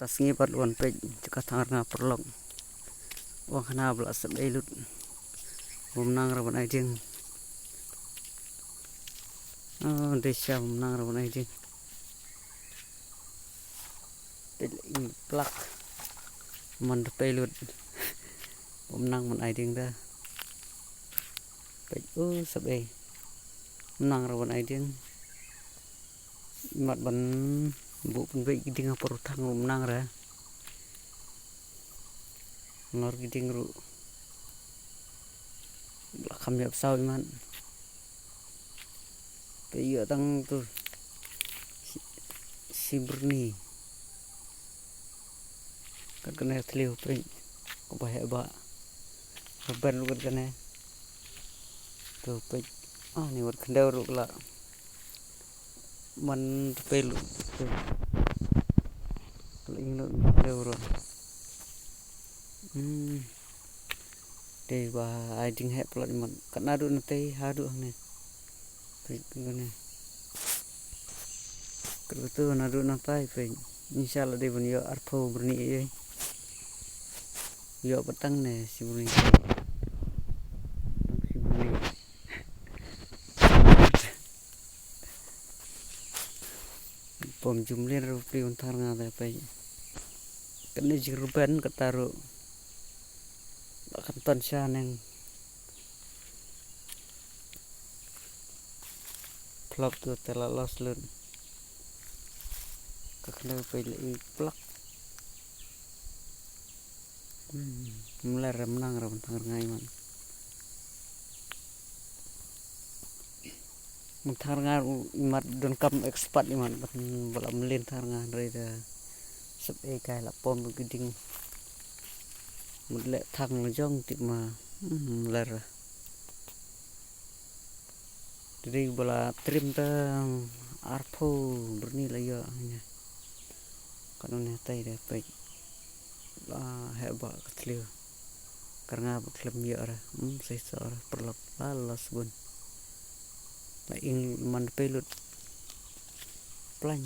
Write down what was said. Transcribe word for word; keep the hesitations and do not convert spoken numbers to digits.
Ka sngi pat wan peit jaka thang rnga paralok. Wan khana ba la sep ei lut. Bym nang ra ban ai dieng. Oh, dei sha bym nang ra ban ai dieng. Peit la ing plak. Man da pei lut. Bym nang ban ai dieng da. Peit, oh, sep ei. Bym nang ra ban ai dieng. Mat ban buh pynbeit ki dieng ha por u thang ruh ym nang ra. Nor ki dieng ruh. Ba la kham ïap saw imat. Te ïoh tang tu. Si, si byrni. Kat kane thliew peit. Kaba heh ba. Rben ruh kat kane. Tu peit. Ah, ni wat khyndew ruh la. Man te pei lut. Ka la ing lut khyndew ruh. Hmm. Te ba ai dieng heh palat imat. Kat naduh na tei haduh hangne. Peit kane. Kat katu naduh na tai peit. Inshallah dei ban ïoh arphew byrni ei ei. Ïoh pat tang ne si byrni. Si byrni. Pom jumlir ruh pli un thar nga da peit. Kane jingrben kata ruh. Ba kan ton sha neng. Plop tu te la los lut. Ka khyndew peit la ing plak. Hmm, mler ra mnang ra ban thang rnga imat. Ban thang rnga imat donkam expert imat ban ba la mlien thang rnga hynrei da sep ei kai la pom ki dieng. Mut leh thang la jong tip ma, hmm, mler ra. Dei ba la trim ta arphew byrni la ïoh hynne. Katno ne tai da peit. Ba heh ba ka thliew. Ka rnga ba khlem ïoh ra. Hmm, sai sa ra paralok. La los bun. La ing man pei lut. Plain.